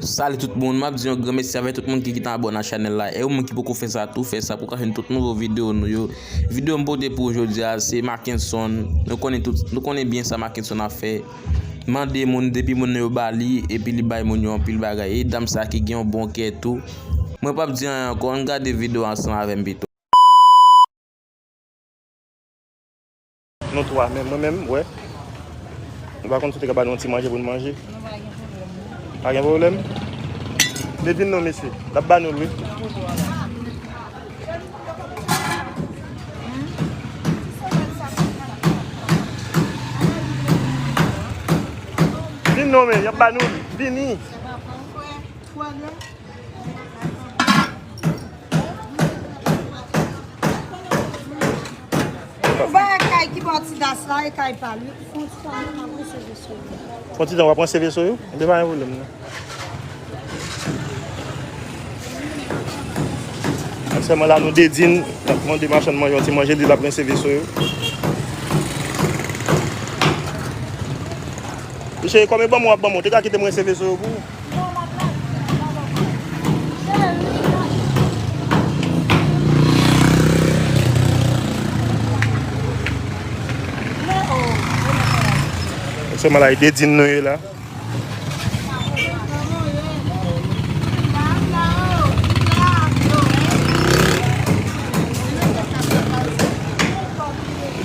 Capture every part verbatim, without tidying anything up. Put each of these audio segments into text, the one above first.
Salut tout moun, m ap di yon gran mèsi avèk tout moun ki gentan abòne a chanèl la. E ou menm ki poko fè sa tou, fè sa pou w ka jwenn tout nouvo videyo nou yo. Videyo m pote pou ou jodi a, se Mackenson. Nou konnen tout, nou konnen byen sa Mackenson ap fè. Mande moun, depi moun yo ba li, epi li bay moun yo anpil bagay. E dam sa ki gen yon bon kè tou. Mwen p ap di anyen ankò, ann gade videyo ansanm avè m pito. Nou twa, men mwen menm, wè. Nou pa konn si w te ka ba nou yon ti manje pou n manje. Nou pa gen pwoblèm, non. Pa gen pwoblèm? Devine non, mesye. L ap ba nou l, wi. Vin non, men, y ap ba nou l. Vini. Ou bay kay ki bò ti das la, e kay pa l, wi. Fon ti tan, mwen pran seve sou li. Fon ti tan, w ap pran seve sou yo? Enben, pa gen pwoblèm, non. Aktyèlman la, nou Dedin, n ap mande machann manje yon ti manje, li l ap pran seve sou yo. Cheri, kòm e ban mwen w ap ban mwen, w te ka kite mwen seve sou yo pou ou. Sèlman la, e Dedin nou ye la.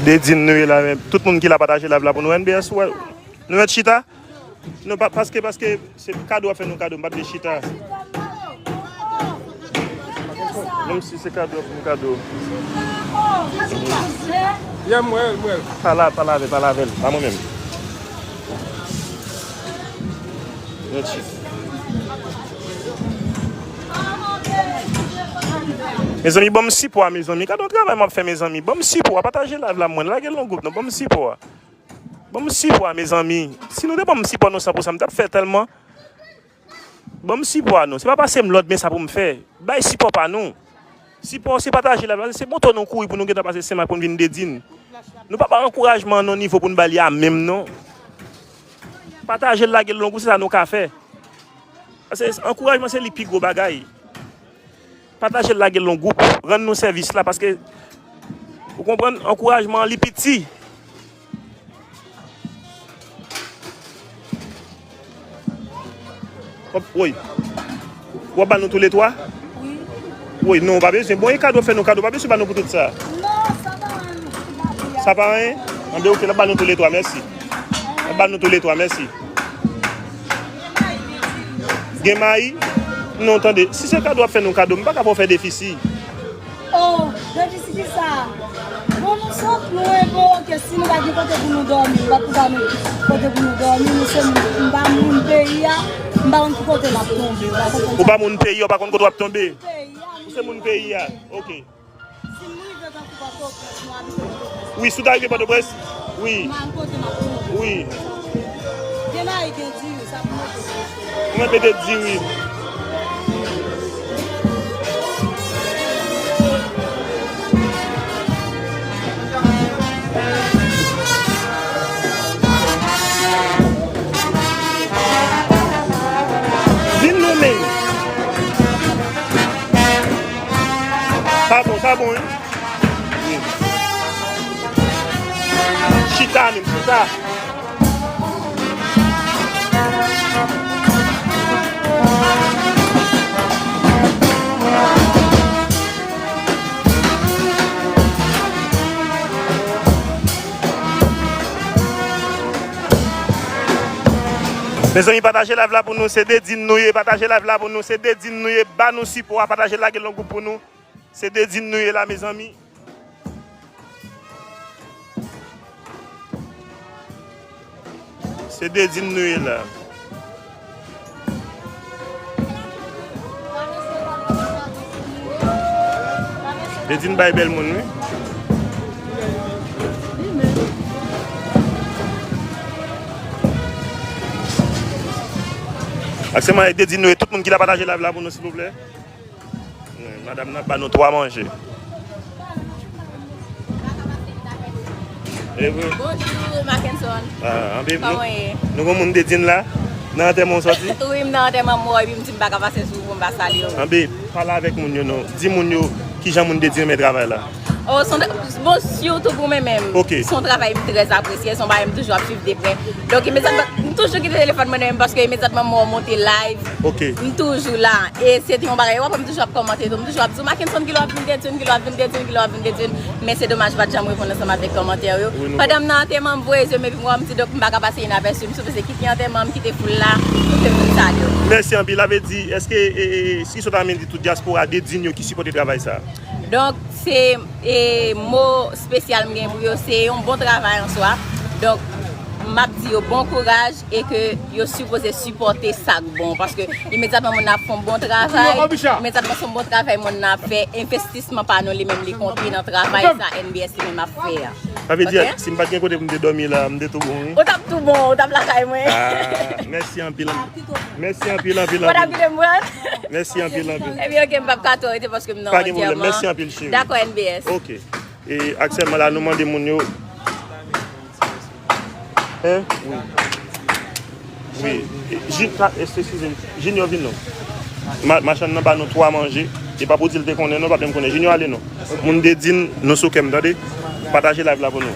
Dedin nou ye la, men tout moun ki la pataje live la pou nou. N B S, wè, nou mèt chita? Non, pa, paske, paske se kado w ap fè nou kado, m pa t vle chita. Menm si se kado w ap fè nou kado. Yeah, m wè l, m wè l. Pa la, pa lave, pa lave l. Pa mwen menm. Mèt chita. Mezanmi, ban m sipò a, mezanmi. Gade yon travay m ap fè, mezanmi. Ban m sipò a, pataje live la, mwen. Lage l nan gwoup, non. Ban m sipò a. Ban m sipò a, mezanmi. Si nou te ban m sipò nou san pou san, m t ap fè tèlman. Ban m sipò a nou. Se pa pase m lòd, men sa pou m fè. Bay sipò pa nou. Sipò, se pataje live la. Se moto nou kouri pou nou gentan pase Senmak pou n vin Dedin. Nou pa bay ankourajman nan nivo pou n ba li a menm, non. Pataje l, lage l nan gwoup, se sa nou ka fè. Paske ankourajman se li pi gwo bagay. Pataje l, lage l nan gwoup, rann nou sèvis la, paske, ou konprann, ankourajman an li piti. Hop, woy. W ap ba nou toulètwa? Wi. Woy, non, pa bezwen. Bon, e kado, fè nou kado, pa bezwen ba nou pou tout sa. Non, sa pa anyen, sa pa anyen. Sa pa anyen? Anben, oke, l ap ba nou toulètwa, mèsi. L ap ba nou toulètwa, mèsi. Gen mayi? Non, tande, si se kado w ap fè nou kado, m pa ka fè w fè defisi. Oh, defisi ki sa? Bon, nou sot lwen, bon, oke, si nou pa gen kote pou nou dòmi, nou pa pou ba nou kote pou nou dòmi, nou se moun, m pa moun peyi a, m pa konn ki kote m ap tonbe, m pa konn. Ou pa moun peyi a, ou pa konn kote w ap tonbe? Peyi a, ou se moun peyi a, oke. Si m rive tankou Pòtoprens, nou abite Pòtoprens. Wi, si w ta rive Pòtoprens, wi. M al kote m ap tonbe. Wi. Gen mayi, gen diri, sa pou mete. Mwen mete diri. Vin non men. Sa bon, sa bon, wi. Wi. Chita menm, chita. Mezanmi, pataje live la pou nou, se Dedin nou ye, pataje live la pou nou, se Dedin nou ye, ba nou sipò a, pataje l, lage l nan gwoup pou nou. Se Dedin nou ye la, mezanmi. Se Dedin nou ye la. Dedin bay bèl moun, wi. Aktyèlman, e Dedin nou ye, tout moun ki la pataje live la pou nou, silvouplè. Madanm nan ba nou twa manje. E vre? Bonjou, Mackenson. Ah, anben, kòman nou, w ye? Nou gon moun Dedin la? Nan antèman w sòti? Wi, m nan antèman m wè w, epi m di m pa ka pase sou ou pou m pa salye w. Anben, pale avèk moun yo non. Di moun yo kijan moun Dedin renmen travay la. Oh, son, bon, sitou pou mwen menm. Ok. Se yon travay m trè apresye, se yon bagay m toujou ap swiv de prè. Donk, imedyatman, m toujou kite telefòn mwen nan men m paske imedyatman m wè w monte live, Ok. m toujou la. E se te yon bagay, w ap wè m toujou ap kòmante tou, m toujou ap di w, Mackenson, kilè w ap vin Dedin, kilè w ap vin Dedin, kilè w ap vin Dedin. Men se domaj, m pa t janm reponn ansanm avèk kòmantè yo. Wi, nou Pandan m nan antèman m voye zye m epi m wè w, m di, donk, m pa ka pase inapersi, m sipoze kite antèman, m kite foul la, pou ke m vin salye w. Mèsi anpil. Sa vle di, èske, e, e, e, si sot amendi tout dyaspora Dedin yo ki sipòte travay sa a? Donk, se, e, mo espesyal m gen pou yo, se yon bon travay an swa. Donk, m ap di yo bon kouraj e ke yo sipoze sipòte sa k bon. Paske imedyatman moun nan ap fè yon bon travay, imedyatman se yon bon travay moun nan ap fè, envestisman pa nou li menm li konte nan travay sa N B S li menm ap fè a. Sa vle di, Ok? si m pa t gen kote pou m te dòmi la, m te tou bon, wi. Ou t ap tou bon, ou t ap lakay mwen. Ah, mèsi anpil. Mèsi anpil, anpil, Ou t ap anpil. kite m pran? Mèsi anpil, anpil. Ebyen, ok, m p ap ka twò rete paske m nan Pa gen pwoblèm. antèman. Mèsi anpil, cheri. Dakò, N B S. Ok. E aktyèlman la, nou mande moun yo. Hein? Wi. Wi. E, Jin-, pa, es-, eskize m. Junior, vin non. Ma-, machann nan ba nou twa manje. E pa pou di l te konnen, non, pa t menm konnen. Junior, ale non. Moun Dedin, nou sou kè m, tande. Pataje live la pou nou.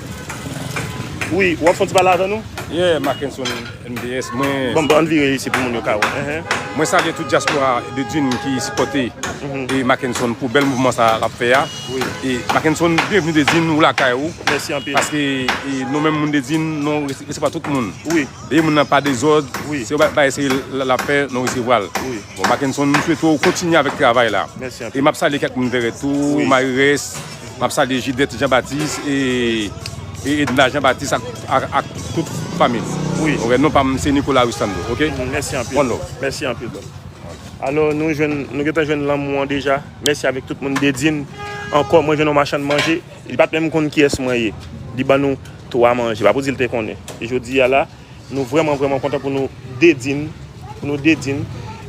Wi, w ap fè yon ti pale avè nou? Yeah, Mackenson N B S, mwen Bon, bon, ann vire isit pou moun yo ka wè. Enhen. Mwen salye tout dyaspora Dedin ki sipòte Mhm. e Mackenson pou bèl mouvman sa l ap fè a. Wi. E Mackenson, byenvni Dedin, ou lakay ou. Mèsi anpil. Paske, e, nou menm moun Dedin, nou rese-, resevwa tout moun. Wi. Depi moun nan pa dezòd, Wi. se yon ba-, bagay serye l, l ap fè, nou resevwa l. Wi. Bon, Mackenson, m swete w kontinye avèk travay la. Mèsi anpil. E m ap salye kèk moun Vèrèt tou, Wi. Marie Rès, m ap salye Jidèt Jean Baptiste e, e Edna Jean Baptiste ak, ak, ak tout fanmi l. Wi. Ok, non pa m se Nicolas Rustando, ok? Mhm, mèsi anpil. One love. Mèsi anpil, bro. Alò, nou jwenn, nou gentan jwenn lanmou an deja. Mèsi avèk tout moun Dedin. Ankò, mwen jwenn yon machann manje. Li pa t menm konn kiyès mwen ye. Li ban nou twa manje. Pa pou di l te konnen. E jodi a la, nou vrèman, vrèman kontan pou nou Dedin. Pou nou Dedin.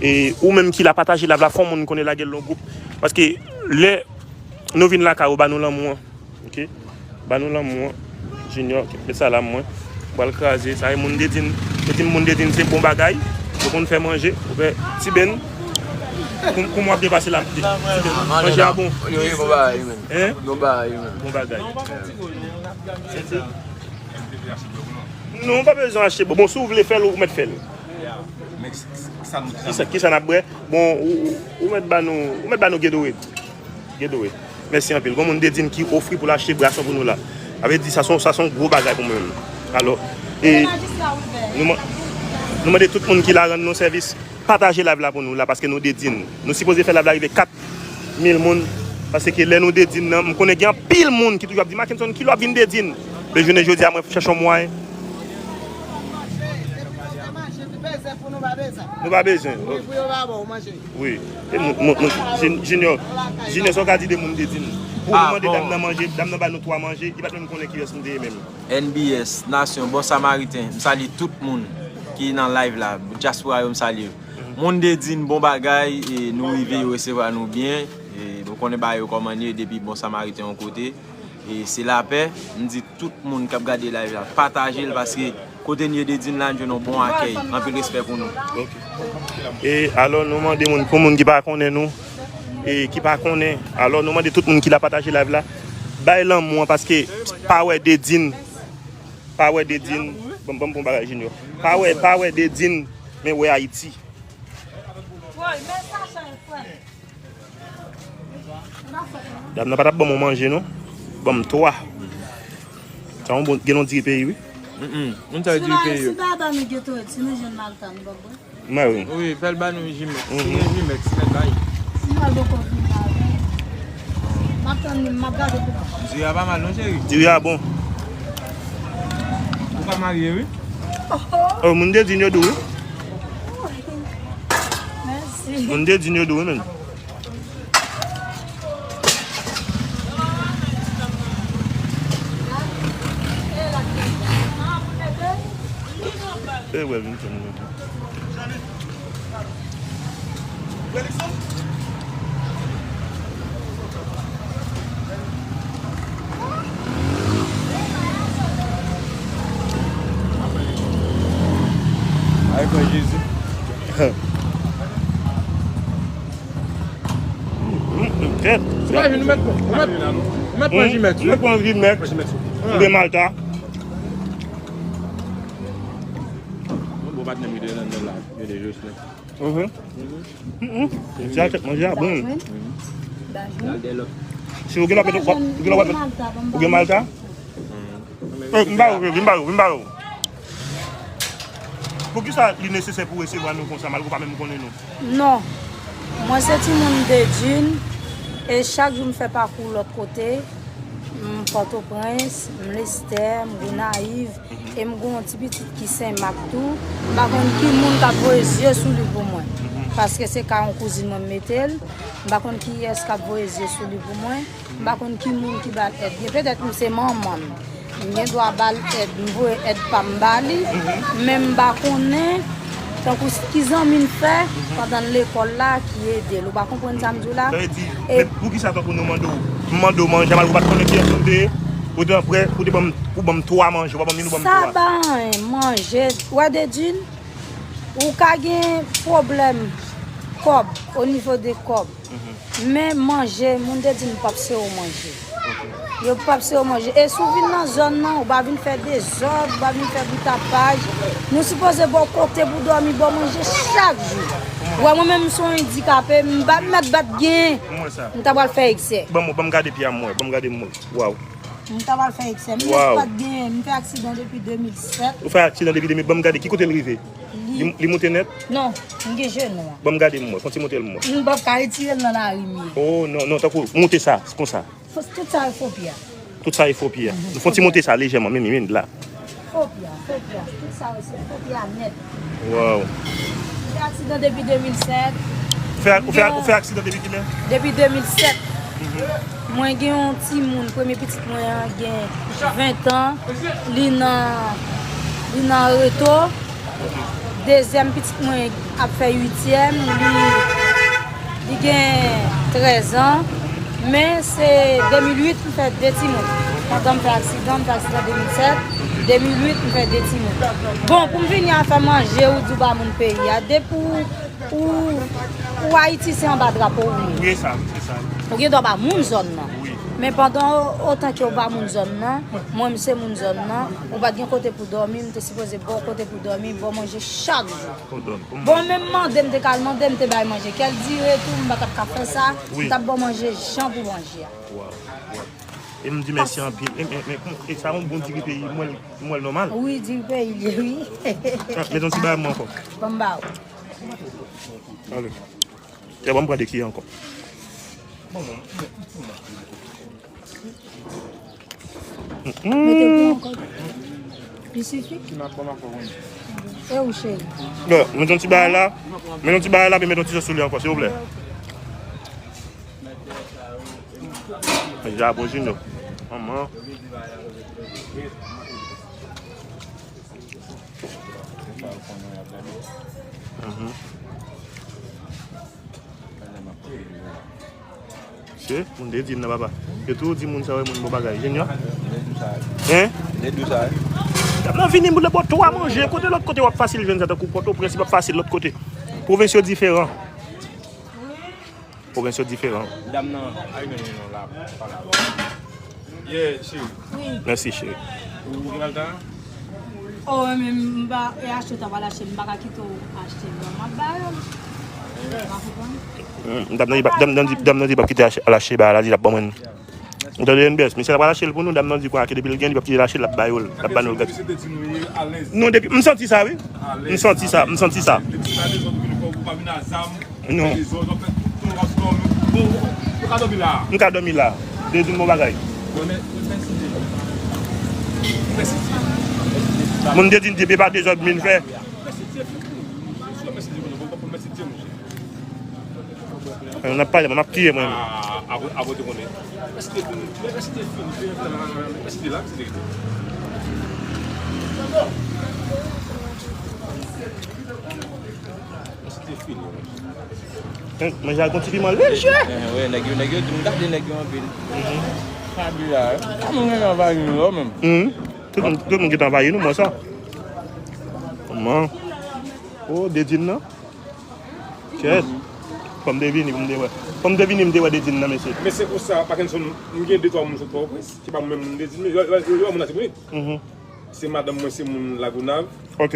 E ou menm ki la pataje live la, fè yon moun konnen, lage l nan gwoup. Paske lè nou vin lakay ou, ba nou lanmou an. Ok? Ba nou lanmou an. Junior, met sa la mwen. Pral kraze. Sa e moun Dedin. Yo di m moun Dedin se bon bagay. Yo konn fè manje. Ou fè ti ben. Kou-, kouman w ap depase la? Ti ben. Manje a bon. Yo, yo, bon bagay, men. Hein? Bon bagay, men. Bon bagay. Non, ou pa bezwen achte. Bon, si w vle fè l, ou mèt fè l. Men kisa nou Kisa, kisa n ap bwè? Bon, ou, ou, ou mèt ba nou, ou mèt ba nou Gatorade. Gatorade. Mèsi anpil. Gon moun Dedin ki ofri pou l achte bwason pou nou la. Sa vle di sa se yon, sa se yon gwo bagay pou mwen menm. Alò, e nou man-, nou mande tout moun ki la rann nou sèvis, pataje live la pou nou la, paske nou Dedin. Nou sipoze fè live la rive kat mil moun, paske lè nou Dedin nan, m konnen gen anpil moun ki toujou ap di, Mackenson, kilè w ap vin Dedin? Men jounen jodi a, mwen chèche yon mwayen. Nou pa bezwen. Wi, pou yo pa ba w manje. Wi. E moun, moun, moun, Jin-, Junior, Junior, sa w ka di de moun Dedin? Pou nou mande dam nan manje, dam nan ba nou twa manje, li pa t menm konnen kiyès m te ye menm. N B S, Nasyon, Bon Samariten, m salye tout moun ki nan live la, dyaspora yo, m salye yo. Moun Dedin, bon bagay, e nou rive, yo resevwa nou byen, e nou konnen bagay yo kòman ye depi Bon Samariten yon kote. E se lapè, m di tout moun k ap gade live la, pataje l paske kote n ye Dedin la, n jwenn yon bon akèy. Anpil respè pou nou. Ok. E alò, nou mande moun, pou moun ki pa konnen nou, e ki pa konnen, alò, nou mande tout moun ki la pataje live la, bay lanmou an, paske pa wè Dedin, pa wè Dedin, ban m, ban m pran bagay Junior. Pa wè, pa wè Dedin, men wè Ayiti. Dam nan pa t ap ban m yon manje, non. Ban m twa. Sa yon bon, gen yon diri peyi, wi. Mm, mm. Moun sa yo diri peyi yo. Si pa ban nou Gatorade, si nou jwenn Malta, nou p ap bwè? Mwen, wi. Wi, fè l ba nou Jimex. Si gen Jimex, fè l bay. Si mwen poko vin la, m ap tann li, m ap gade pou mwen. Diri a pa mal, non, cheri? Diri a bon. Ou ka marye, wi. Oh, moun Dedin yo dou, wi. Mèsi. Moun Dedin yo dou, wi, menm. E wè, vin fè mwen. Ay, pran Jezi. Tèt. Ou pa vin, ou mèt pran. Ou mèt, ou mèt pran Jimex, wi. Mwen pran Jimex. Mwen gen Malta. Bon, patnè m ki te nan nan la. Yo de Jocelyn. Mhm. Mhm. Manje a tèt, manje a bon. Si ou gen lòt, ou gen lòt, ou gen Malta? Eh, m ba ou, m ba ou, m ba ou. Poukisa li nesesè pou resevwa nou konsa, malgre w pa menm konnen nou? Non. Mwen se timoun Dedjine, e chak jou m fè pakou lòt kote. M Pòtoprens, m Lestè, m Gonayiv, e m gen yon ti pitit ki Senmak tou. M pa konn ki moun k ap voye zye sou li pou mwen. Paske se ka yon kouzin mwen m mete l. M pa konn kiyès k ap voye zye sou li pou mwen. M pa konn ki moun ki ba l èd. Gen petèt m se manman l. M gen dwa ba l èd, m voye èd pa m ba li. Men m pa konnen tankou s- ki zanmi l fè pandan l lekòl la ki ede l. Ou pa konprann sa m di w la? Sa vle di, e men poukisa tankou nou mande w, m mande w manje a, malgre w pa t konnen kiyès nou te ye, ou te prè, ou te ban m, ou ban m twa manje, ou pa ban m youn, ou ban m twa. Sa pa anyen, manje. Ou wè Dedjine, ou ka gen pwoblèm kòb, o nivo de kòb. Men manje, moun te di m p ap sere w manje. Yo p ap sere w manje. E si w vin nan zòn nan, ou pa vin fè dezòd, ou pa vin fè boutapaj. Nou sipoze ba w kote pou dòmi, ba w manje chak jou. Ou wè mwen menm m se yon andikape, m pa mèt bat gen. M ta pral fè eksè. Ban m, ban m gade pye a m wè, ban m gade m wè. Waw. M ta pral fè eksè. M mèt bat gen, m fè aksidan depi de mil sèt. Ou fè aksidan depi de mil, ban m gade ki kote l rive. Li, li moute nèt? Non, m gen jenou an. Ban m gade m wè, fon ti monte l m wè. M p ap ka retire l nan lari m ye. Oh, non, non, tankou, monte sa, konsa. Fo- Tout sa e fo pye a. Tout sa e fo pye a. Nou fon ti monte sa lejèman, men, men, la. Fo pye a, fo pye a. Tout sa yo se fo pye a nèt. Waw. M fè aksidan depi de mil sèt. Ou fè, ou fè, ou fè aksidan depi kilè? Depi de mil sèt. Mwen gen yon timoun, premye pitit mwen an gen ven tan, li nan, li nan reto. Dezyèm pitit mwen ap fè uityèm, li, li gen trèz an. Men se de mil uit m fè de timoun. Pandan m fè aksidan, m fè aksidan de mil sèt, de mil uit m fè de timoun. Bon, pou m vini a fè manje, ou di w ba moun peyi a. Depi w Ou, ou Ayiti se anba drapo ou ye. Wi, sa, se sa. Ou gen dwa ba moun zòn nan. Wi. Men pandan o- otan ke w ba moun zòn nan, mwen m se moun zòn nan, ou pa t gen kote pou dòmi, m te sipoze ba w kote pou dòmi, ba w manje chak jou. Pou dòmi, pou Bon, manje. Menm mande, m te ka al mande, m te bay manje. Kèl dire tou, m pa t ap ka fè sa, Wi. M t ap ba w manje jan pou manje a. Waw, waw. E m di mèsi anpil. E, e, e, e sa yon bon diri peyi, m wè l, m wè l nòmal. Wi, diri peyi l ye, wi. Ah, met yon ti bagay mwen ankò. Ban m ba w. Ale. Kè ban m pran de ki ankò. Mete pou ankò. Li sifi? E ou cheri? Bon, met yon ti bagay la. Met yon ti bagay la, epi met yon ti sòs sou li ankò, silvouplè. Manje a bon, Junior. Manman. Mhm. Se moun de di m nan, papa. Yo toujou di moun sa yo moun bon bagay. Junior? Hein? Dam nan vini, moun le bò twa manje. Kote lòt kote w ap fasil jwenn sa, tankou Pòtoprens, li p ap fasil lòt kote. Pwovens yo diferan. Pwovens yo diferan. Dam nan, a, li menm non la, pa la. Yeah, cheri. Wi. Mèsi, cheri. Ou gen Malta? Oh, men m pa, e achte w ta pral achte, m pa ka kite w achte. Bon, m ap ba yo. Ou pa konprann? Hmm, dam nan di, dam nan di, dam nan di, pa kite achte, al achte, ba, la di, l ap ban mwen. Ou tande, N B S, misye la pral achte l pou nou, dam nan di konsa ke depi l gen, li p ap kite l achte, l ap ba yo l, l ap ba nou l gratis. Non, depi, m santi sa, wi. M santi sa, m santi sa. Non. M ka dòmi la. Dedin bon bagay. Moun Dedin di, pe pa dezòd min fè. N ap pale, mwen, m ap tiye mwen. Ah, apre, apre te konnen. Èske te fini? Èske te fini? Èske te la? Èske te rete? Èske te fini? Manje a gon ti piman lejè. Eh, wi, nèg yo, nèg yo di m gade nèg yo anpil. Sa di la, wi. Sa moun gen anvayi nou yo menm. Tout moun, tout moun gentan anvayi nou, mwen sa. Kòman? Oh, Dedin nan. Kèt. Fò m te vini pou m te wè. Fò m te vini, m te wè Dedin nan, mesye. Men se pou sa, Mackenson, m gen de twa moun sot Pòtoprens, se pa mwen menm moun Dedin, men yo, yo, yo, yo, moun la se pou li. Mhm. Se madanm mwen, se moun Lagonav. Ok.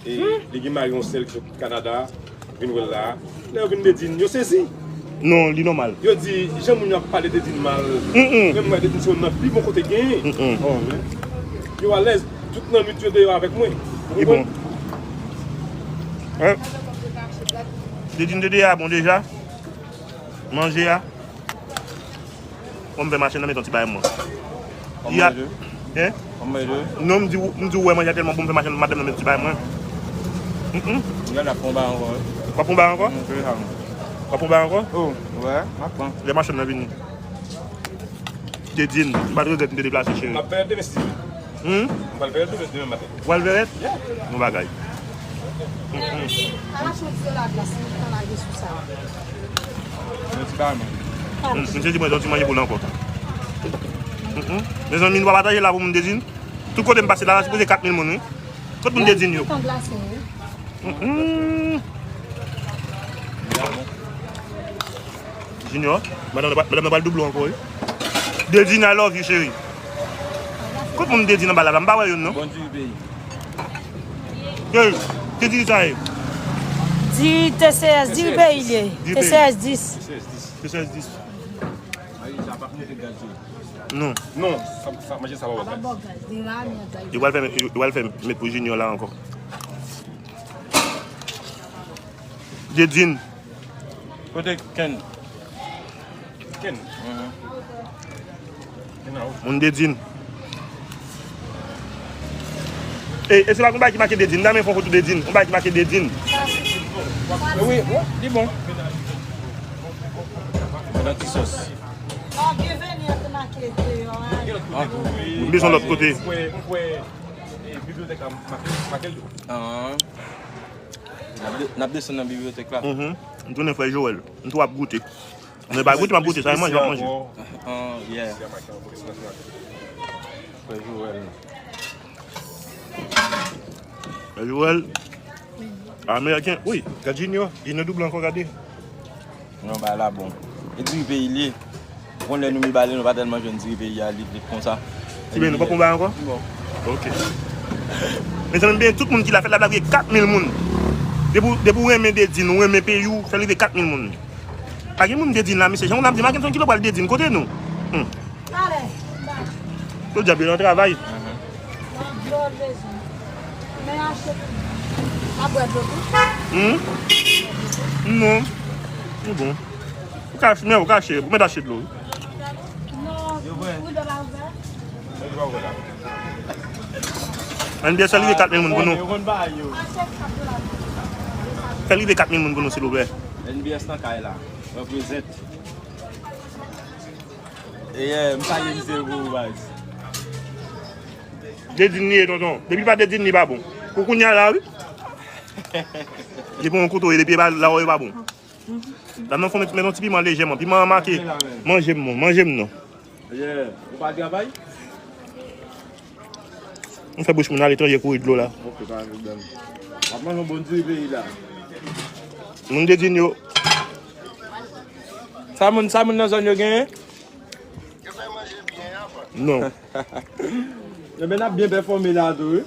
E li gen mari yon sèl ki sot Kanada, vin wè l la. Lè yo vin Dedin, yo sezi. Non, li nòmal. Yo di, jan moun yo ap pale Dedin mal. Mm-mm. Menm mwen, Dedin se youn nan pi bon kote genyen. Mm-mm. Oh, men. Yo alèz, tout nan nwit yo deyò avèk mwen. Ou konprann? Bon. Hein? Dedin de deyò a bon deja. Manje a. Bon, m fè machann nan met yon ti bagay mwen. Kòman manje? Hein? Kòman manje? Non, m di w, m di w wè manje a tèlman bon, m fè machann, madanm nan met ti bagay mwen. Mm, mm. Gade ap pran bagay ankò, wi. W ap pran bagay ankò? Mm, se sa. W ap pran bagay ankò? Oh, wè, m ap pran. Lè machann nan vini. Dedin, m pa t regrèt m te deplase, cheri. M ap fè demen, si Dye vle. Hmm? M pral fè demen, demen maten. Ou pral fè rèd? Yeah. Bon bagay. Ala chans yo la glas, nou tan lage sou sa. Yon ti bagay, man. Mm, m sezi mwen, yon ti manje pou l ankò. Mm, mm. Mezanmi, nou pa pataje la pou moun Dedin. Tout kote m pase la, la sipoze kat mil moun, wi. Kot moun Dedin yo? Tout tan glase, wi. Mm, mm. Junior, madanm nan pa, madanm nan pral double w ankò, wi. Dedin, I love you, cheri. Kot moun Dedin anba la, m pa wè youn, non. Bon diri peyi. Hey, ki diri sa ye? Diri T C S, diri peyi li ye. Diri peyi. T C S dis. T C S dis. T C S dis. Manje sa pa monte gaz yo. Non. Non, sa, sa, manje sa pa bon. Yo pral fè, yo pral fè met pou Junior la ankò. Dedin. Kote Ken? Ken? Mhm. Ken la, wi. Moun Dedin. E, e se pa yon bagay ki make Dedin. Dam fè yon foto Dedin. Yon bagay ki make Dedin. Wi, wi, li bon. Nan ti sòs. Ah, byenveni an te make deyò a. M bezwen lòt kote. Mwen kwè, mwen kwè, e, bibliyotèk la make, make l tou. Ah. N ap de-, n ap desann nan bibliyotèk la. Mhm. M tounen frè Joel. M tou ap goute. Mwen pa goute, m ap goute. Sa e manje, m ap manje. Ah, yeah. Frè Joel. Frè Joel. Ameriken. Wi, gad Junior. Junior double ankò, gade. Non, bagay la bon. E diri peyi li ye. Bon, lè nou mibalè, nou pa tèlman jwenn diri peyi a, li vit konsa. Ti Ben, nou pa pran bagay ankò? Bon. Ok. Mezanmi, ben, tout moun ki la fèt la, la gen kat mil moun. Depi w, depi w renmen Dedin, ou renmen peyi w, fè rive kat mil moun. Pa gen moun Dedin la, mesye. Jan w ap di, Mackenson, kilè w pral Dedin, kote nou? Hmm. Tout djab yo nan travay. Hmm? Non. Se bon. Ou ka fimen, ou ka che, ou mèt achte dlo, wi. Ann byen, fè rive kat mil moun pou nou. Fè rive kat mil moun pou nou, silvouplè. N B S nan kay la. Represent. E, yeah, m salye misye pou ou, baz. Dedin li ye, tonton. Depi pa Dedin, li pa bon. Pou kounye a la, wi. Li pran yon kouto, e depi e pa la, e pa bon. La, nan fon, met, met yon ti piman lejèman. Piman an make. Manje m non, manje m non. Yeah. Ou pa travay? M fè bouch moun aletranje kouri dlo la. Ok, pa gen pwoblèm. W ap manje yon bon diri peyi la. Moun Dedin yo. Sa moun, sa moun nan zòn yo genyen? Non. Ebyen, n ap byen pèfòme la tou, wi.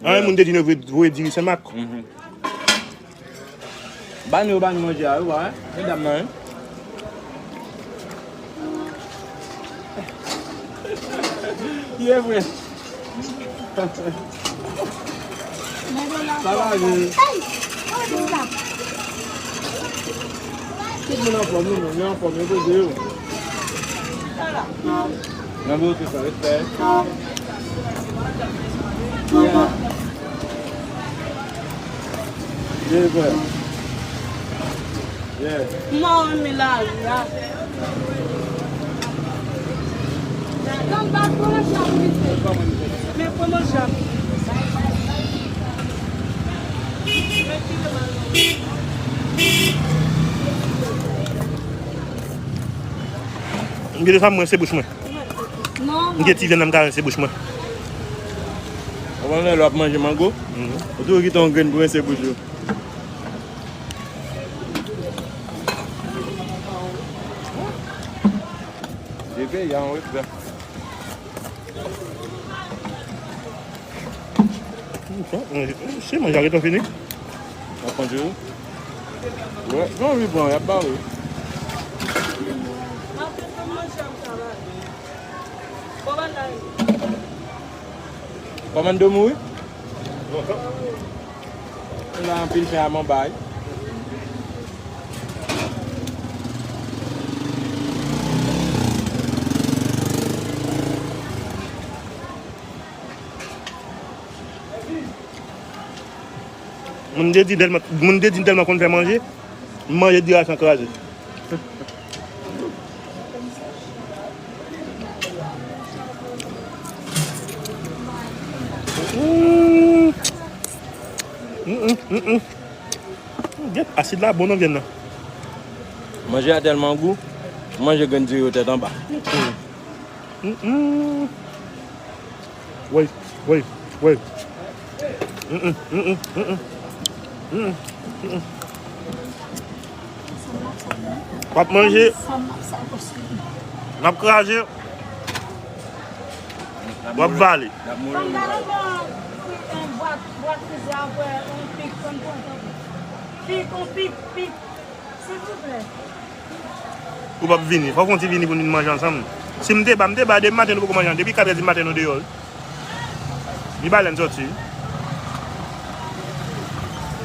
Anyen moun te di nou voye, voye diri Senmak. Mhm. Ba nou yo, ba nou manje a, wi, wa, medam nan, wi. Ye vre. Sa va, wi. Tout moun anfòm, wi, moun yo anfòm, yo poze yo. Nan bouke sa, respè. Yeah. Yeah, bro. Yeah. Mwen renmen lari a. Nan bal pran manje ap rive. Men pran manje ap rive. M gen de sa mwen se bouch mwen. Non, m gen ti vyann nan m ka rense bouch mwen. Ou konn lè w ap manje mango, ou toujou kite yon grenn pou rense bouch ou. Bebe, y a yon regrè. Se manje a gentan fini. W ap manje wi. Wè, non, li pran, y ap ba ou. Kòman do mouri? Lontan. La anpil fen a manba wi. Moun Dedin tèlman, moun Dedin tèlman konn fè manje, manje di a san kraze. Mm. Mm, mm, mm, mm. Gèt, asid la bon nan vyann nan. Manje a tèlman gou, manje grenn diri yo tèt anba. Mm, mm. Woy, woy, woy. Mm, mm, mm, mm, mm, mm. Mm, mm, mm, mm. W ap manje. N ap kraze. W ap vale. Fanm gade nan, nan bwat, bwat frize a, wè, yon pik, fanm pran tankou. Pik, yon pik, pik. Silvouplè. Ou p ap vini. Fòk yon ti vini pou nou manje ansanm. Si m te ba, m te ba depi maten nou poko manje an. Depi katrè di maten nou deyò wi. Li ba lè n sòti.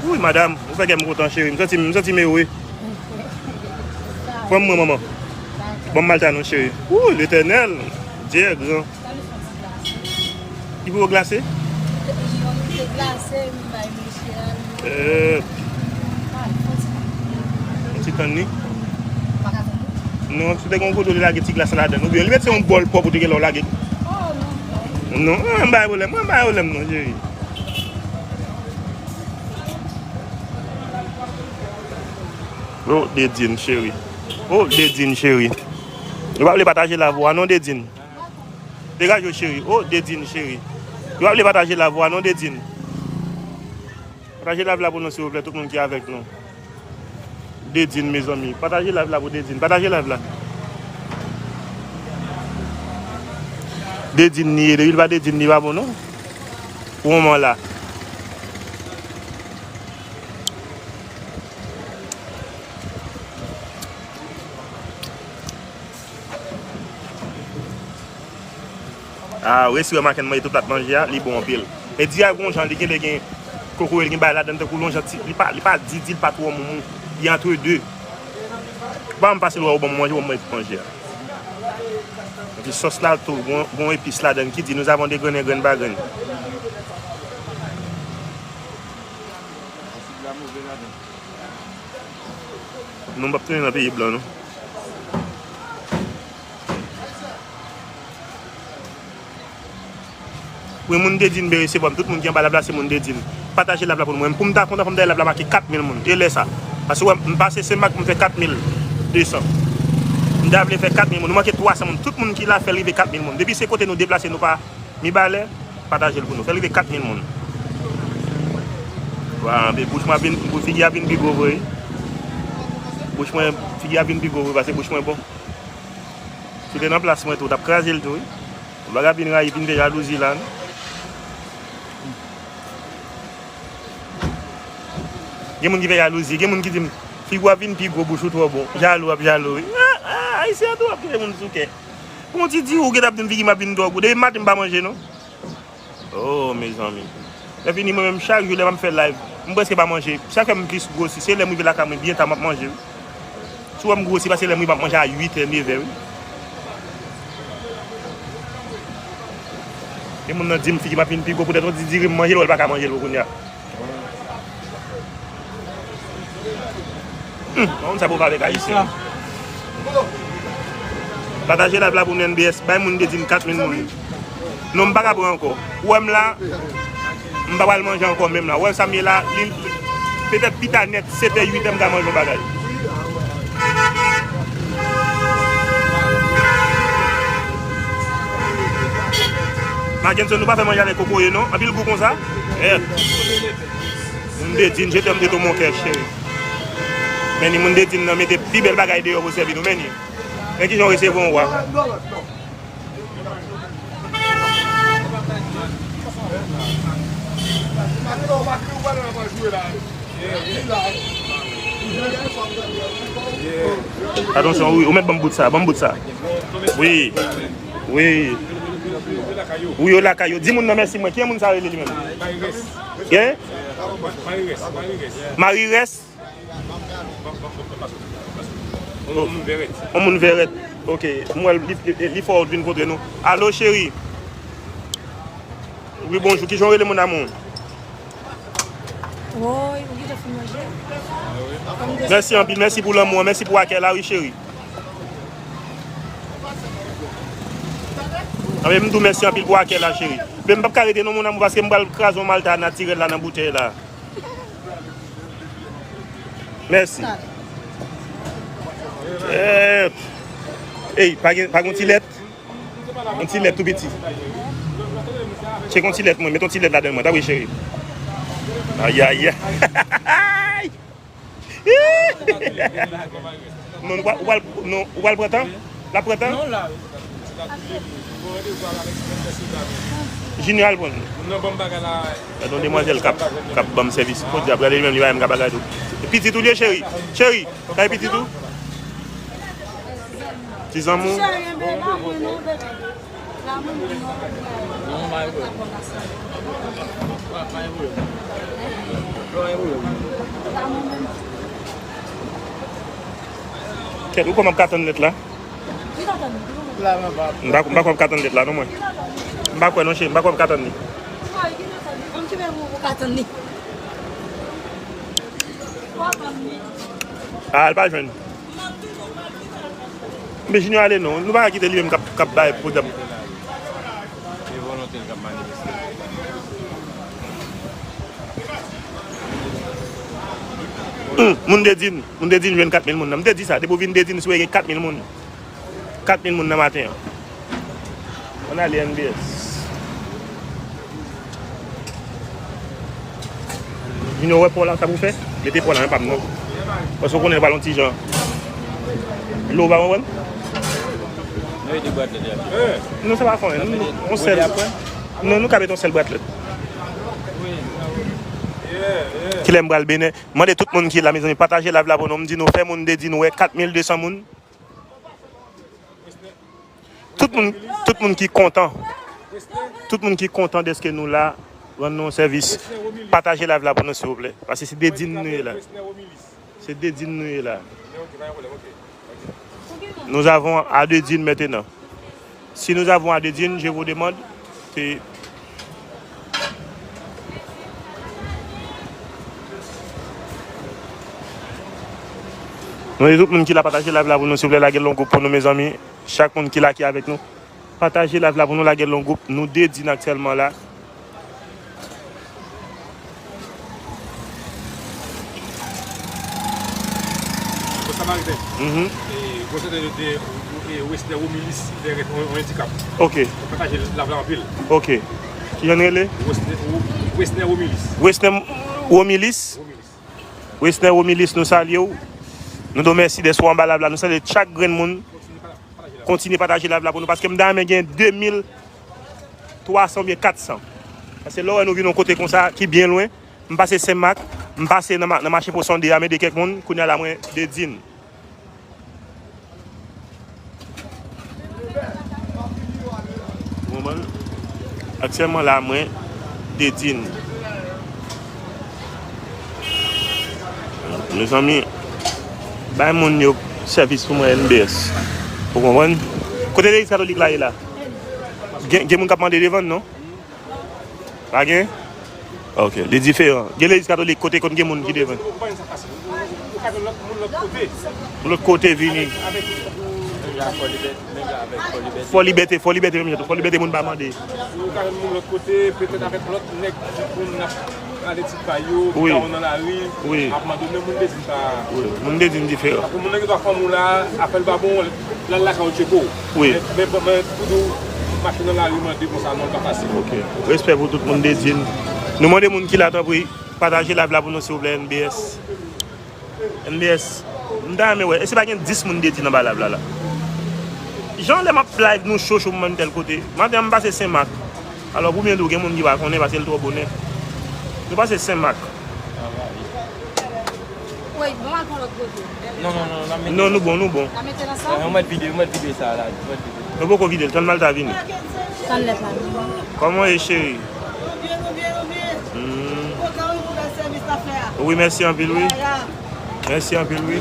Wi, madanm, ou fè kè m kontan, cheri. M santi, m santi m ewe. Pran mwen, manman. Ban m malta non, cheri. Wi, Letènèl, Dye gran. Li poko glase? Li te glase, m bay mesye a, li. Euh. Yon ti tann li. Non, si w te gen yon kote w te lage ti glas la ladan l, oubyen li mèt se yon bòl pwòp ou te gen lè w lage. Oh, non. Non, ah, m pa gen pwoblèm, mwen m pa gen pwoblèm non, cheri. Oh, Dedin, cheri. Oh, Dedin, cheri. Yo pa vle pataje live ou a non, Dedin. Degaje w, cheri. Oh, Dedin, cheri. Yo pa vle pataje live ou a non, Dedin. Pataje live la pou nou, silvouplè, tout moun ki avèk nou. Dedin, mezanmi. Pataje live la pou Dedin. Pataje live la. Dedin li ye. Depi l pa Dedin, li pa bon, non. Pou moman la. Ah, resi wè maken mwen, tout plat manje a, li bon anpil. E di a gon jan, li genlè gen kokoye, li gen bagay ladan, tankou lonjan ti, li pa, li pa di, di, li pa twò moumou. Li antre de. Ban m pase l wè ou ban m manje, ou ban m manje a. Epi sòs la tou, gon, gon epis ladan ki di, nous avons dégrené graine par graine. Nou p ap tounen nan peyi blan, non. Wi, moun Dedin be resevwa m, tout moun ki anba live la se moun Dedin. Pataje live la pou nou. Mwen, pou m ta kontan, fò m ta live la make kat mil moun. E lè sa. Paske wè, m pase Senmak, m fè kat mil de san. M ta vle fè kat mil moun. Nou manke twa san moun. Tout moun ki la, fè l rive kat mil moun. Depi se kote nou deplase, nou pa Mibalè, pataje l pou nou. Fè l rive kat mil moun. Wa, men bouch mwen ap vin, pou figi a vin pi gwo vre. Bouch mwen, figi a vin pi gwo vre, paske bouch mwen bon. Si w te nan plas mwen tou, w t ap kraze l tou, wi. Ou pa ka vin rayi, vin fè jalouzi la, non. Gen moun ki fè jalouzi, gen moun ki di m, figi w ap vin pi gwo, bouch ou twò bon. Jalou ap jalou, wi. Ah, ah, Ayisyen an tou ap kite moun sou kè. Bon, ti di ou gentan ap di m figi m ap vin twò gwo. Depi maten m pa manje non. Oh, mezanmi. Lè fini, mwen menm, chak jou lè m ap fè live, m prèske pa manje. Sa fè m plis gwosi. Se lè m rive lakay mwen byen ta, m ap manje, wi. Si w wè m gwosi, paske lè m rive, m ap manje a uit è, nèf è, wi. Gen moun nan di m figi m ap vin pi gwo poutèt yon ti diri m manje l, wè l pa ka manje l pou kounye a. Hmm, pa konn sa pou w pale avèk Ayisyen. Pataje live la pou nou, N B S. Bay moun Dedin kat mil moun. Non, m pa ka pran ankò. Ou wè m la, m pa pral manje ankò menm la. Ou wè sa m ye la, li, petèt pita nèt, sèt è, uit è, m ka manje yon bagay. Mackenson, nou pa fè manje avèk kokoye non. Anpil gou konsa. Eh. Moun Dedin, je t'aime de tout mon cœur, cheri. Men ni moun Dedin nan mete pi bèl bagay deyò pou sèvi nou, men ni. Men kijan w resevwa yon wa. Atansyon, wi, ou mèt ban m bout sa, ban m bout sa. Wi. Wi. Wi, yo lakay yo. Di moun nan mèsi mwen. Ki moun sa rele li menm? Gen? Marie Rès. Yon moun vèrèt. Yon moun vèrèt. Ok. Mwen, li, li, li fè w vin kontre nou. Alo, cheri. Wi, bonjou. Kijan w rele, mon amour? Woy, ou gentan fin manje? Mèsi anpil, mèsi pou lanmou an, mèsi pou akèy la, wi, cheri. Anben, m di w mèsi anpil pou akèy la, cheri. Men m p ap ka rete non, mon amour, paske m pral kraze yon malta natirèl la nan boutèy la. Mèsi. Eh. Ey, pa gen, pa gen yon ti lèt? Yon ti lèt tou piti. Tcheke yon ti lèt mwen, met yon ti lèt ladan mwen, ta wi cheri. Ayayay. Non, ou pral, ou pral, non, ou pral pran tan? L ap pran tan? Junior al pran. Gade yon demwazèl k ap, k ap ban m sèvis. Podyab, gade li menm, li pa menm ka bagay tou. Pitit ou li ye, cheri? Cheri, kay pitit ou? Ti zanmi w? Kèt, ou kwè m ap ka tann lèt la? M pa, m pa kwè m ap ka tann lèt la non mwen. M pa kwè non cheri, m pa kwè m ap ka tann li. Ah, l pa jwenn. Men Junior ale non. Nou pa ka kite li menm k ap, k ap bay pwoblèm. Se volonte l k ap manifeste. Hum, moun Dedin, moun Dedin jwenn kat mil moun nan. M te di sa, depi w vin Dedin, si w gen kat mil moun. Kat mil moun nan maten an. Ann ale N B S. Junior, wè pò la, sa pou fè? Mete pò la, men pa m non. Paske w konnen l pral yon ti jan dlo, w pa konprann? Non, se pa fon, nou, yon sèl. Non, nou ka mete yon sèl bratlèt. Kilè m pral Benè? Mande tout moun ki la, mezanmi, pataje live la pou nou. M di nou, fè moun Dedin wè kat mil de san moun. Tout moun, tout moun ki kontan, tout moun ki kontan dèske nou la, rann nou yon sèvis, pataje live la pou nou, silvouplè. Paske se Dedin nou ye la. Se Dedin nou ye la. Nous avons à Dedin maintenant. Si nous avons à Dedin, je vous demande de Nou di tout moun ki la pataje live la pou nou, silvouplè, lage l yon gwoup pou nou, mezanmi. Chak moun ki la ki avèk nou, pataje live la pou nou, lage l yon gwoup. Nou Dedin aktyèlman la. Bon, Samaritan. Mhm. E, gwo sèten de, de, e, Wesner Romilis, li te gen yon, yon andikap. Ok. Pataje live la anpil. Ok. Kijan l rele? Wesner, Wesner Romilis. Wesner Romilis. Romilis. Wesner Romilis, nou salye w. Nou di w mèsi dèske w anba live la. Nou salye chak grenn moun. Kontinye pataje live la pou nou, paske m ta renmen gen de mil twa san oubyen kat san. Paske lè w wè nou vin yon kote konsa ki byen lwen, m pase Senmak, m pase nan ma-, nan mache Pòson de a, m ede kèk moun, kounye a la mwen Dedin. Ou konprann? Aktyèlman la, mwen Dedin. Mezanmi, bay moun yo sèvis pou mwen, N B S. Ou konprann? Kote legliz katolik la ye la? Gen, gen moun k ap mande devan, non? Pa gen? Ok, li diferan. Gen legliz katolik kote konn gen moun ki devan. Lòt kote vini. Fò Libète, Fò Libète menm jan tou. Fò Libète moun pa mande. Ou ka jwenn moun lòt kote, petèt avèk lòt nèg ki konn ap rale ti pa yo, ki ka nan lari, ap mande, men moun Dedin pa. Wi, moun Dedin diferan. Paske moun nan gen dwa fanm ou la, afè l pa bon, l al lakay ou tcheke w. Wi. Men, men, men, pou di w, Mache nan lari mande konsa non, pa fasil. Ok. Respè pou tout moun Dedin. Nou mande moun ki la, tanpri, pataje live la pou nou, silvouplè, N B S. N B S, m ta renmen wè, èske pa gen dis moun Dedin anba live la, la? Jan lè m ap live, nou cho cho, m ann tèl kote. Maten an, m pase Senmak. Alò, pou byen di w, gen moun ki pa konnen paske l twò bonè. Nou pase Senmak. Wi, bon, al pran lòt kote. Non, non, non, non, mete. Non, nou bon, nou bon. N a mete nan sa? Eh, ou mèt vide, ou mèt vide sa la, ou mèt vide. Nou poko vide l, tann Malta vini. Tann lèt la vini. Kòman w ye, cheri? Nou byen, nou byen, nou byen. Hmm. Kontan wi pou bèl sèvis n ap fè a. Wi, mèsi anpil, wi. Mèsi anpil, wi.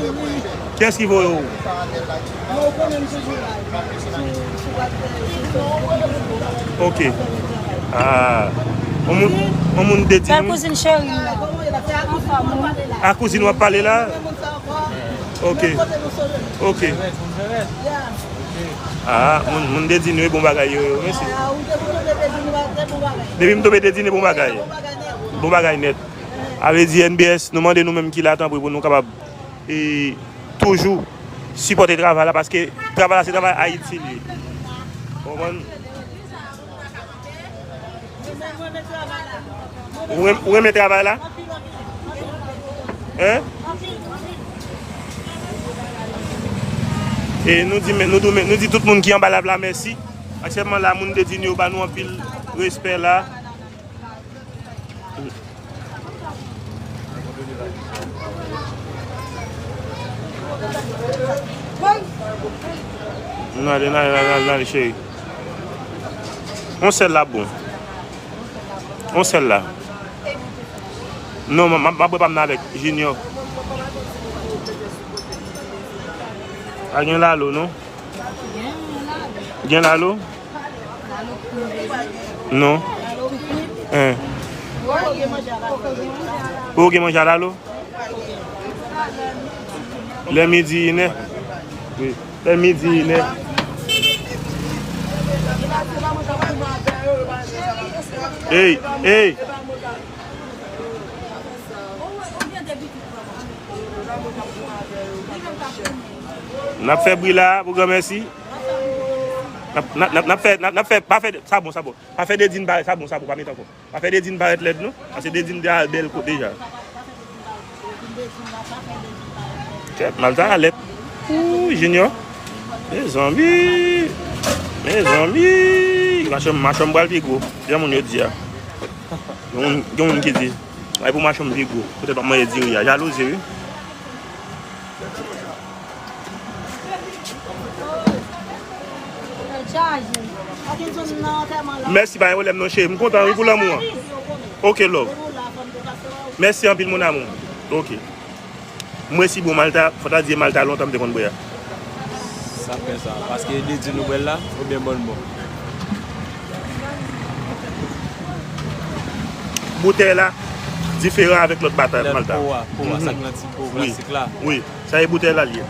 Kiyès ki voye w? Mwen konnen m toujou la. Sou, sou WhatsApp, sou Facebook. Ok. Ah. On moun, on moun Dedin. Bèl kouzin cheri. Anfòm, wi. A kouzin w ap pale la? Ok. Ok. Ah, moun, moun Dedin yo, bon bagay yo, yo. Mèsi. Depi m tonbe Dedin, bon bagay. Bon bagay nèt. A vle di N B S, nou mande nou menm ki la, tanpri, pou nou kapab, e, toujou sipòte travay la, paske travay la, se travay Ayiti li ye. Ou konprann? Ou renm-, ou renmen travay la? Hein? E nou di, nou di, nou di tout moun ki anba live la mèsi. Aktyèlman la, moun Dedin yo ba nou anpil respè la. N ale, n ale, n ale, n ale, cheri. On sèl la bon. On sèl la. Non, m, m, m ap bwè pa m nan avèk Junior. Pa gen lalo, non? Gen lalo? Non. Hein. Ou gen manje a lalo? Lè midi inè. Wi. Lè midi inè. Ey, ey. N ap fè bri la pou granmèsi. N ap, n ap, n ap, n ap fè, n ap, n ap fè, pa fè, sa bon, sa bon. Pa fè Dedin parèt, sa bon, sa bon, pa mete ankò. Pa fè Dedin parèt lèd, non. Paske Dedin deja bèl kot deja. Kèt, Malta alèt. Ooh, Junior. Mezanmi. Mezanmi. Machanm, machanm pral pi gwo. Jan moun yo di a. Gen moun, gen moun ki di, ay pou machanm pi gwo. Poutèt w ap manje diri a. Jalouzi, wi. Mèsi, pa gen pwoblèm non, cheri. M kontan, wi, pou lanmou an. Ok, love. Mèsi anpil, mon amour. Ok. Mwen si bon Malta, fò ta di Malta lontan m te konn bwè a. Sa fè sa, paske de di nou bwè l la, oubyen bòn bon. Boutèy la diferan avèk lòt bata Malta. Po a, po a, sa k nan ti po plastik la. Wi, sa e boutèy la l ye.